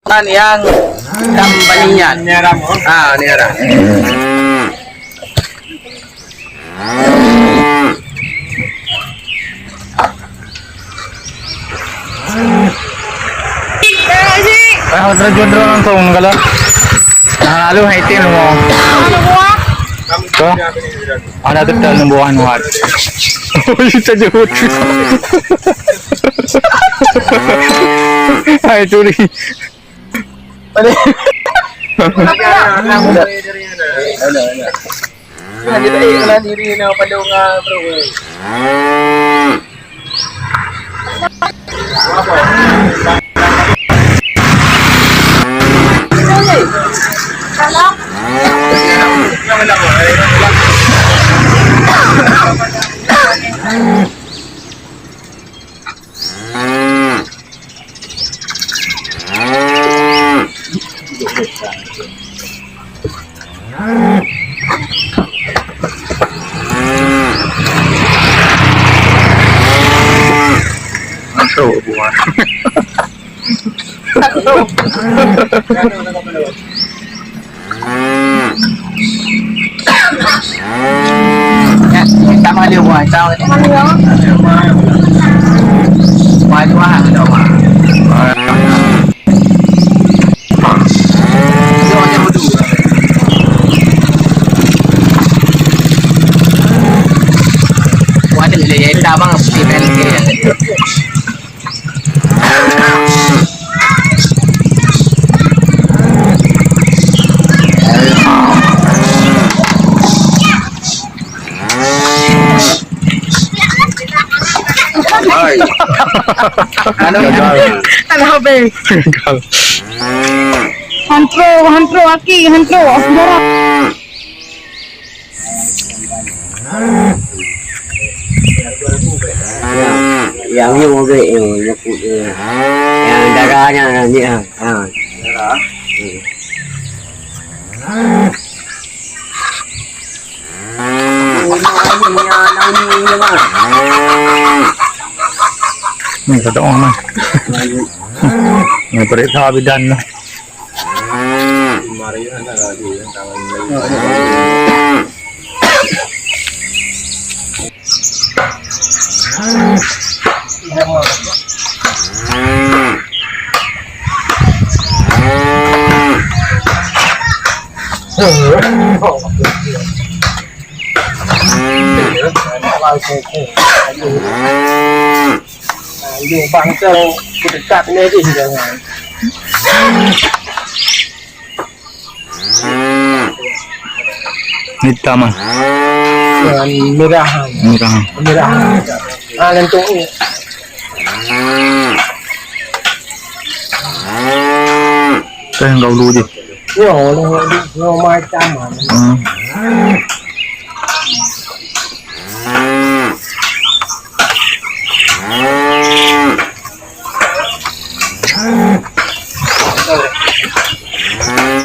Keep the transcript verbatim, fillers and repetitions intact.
Kan yang tam baniat. Ah, ni arah. Ah, terjun terus langsung kalau. Nah, lalu haiting lu mau. Tuh. Ada ketal lembuan muat. Oh, iya, tajut. Hai, turi. Ada. Ada, ada. Nah, kita, eh, kena diri, nah, pada orang, bro. Masuk buah. Ya, kita makan di rumah, kita makan di rumah. Makan di rumah, makan di rumah. Dia orang yang berdua. Wah, dia boleh, dia tak abang, dia main game. Hai. Anu, gagal. Kan habis. Gagal. Hantro, hantro, aki, hantro, saudara. Yang, yang ni mobil, yang nyebut, eh, yang darahnya, ni, ah, ah. Darah? Hmm. Ni, kata orang, nah. Ni, periksa bidan, nah. Aduh, bangsa ku dekat ni deh, jangan. Hitam, ah. Yang merah. Merah. Merah. Ah, lentuk ni. Kan yang dahulu je. Yo, lo, lo macam mana? Hmm.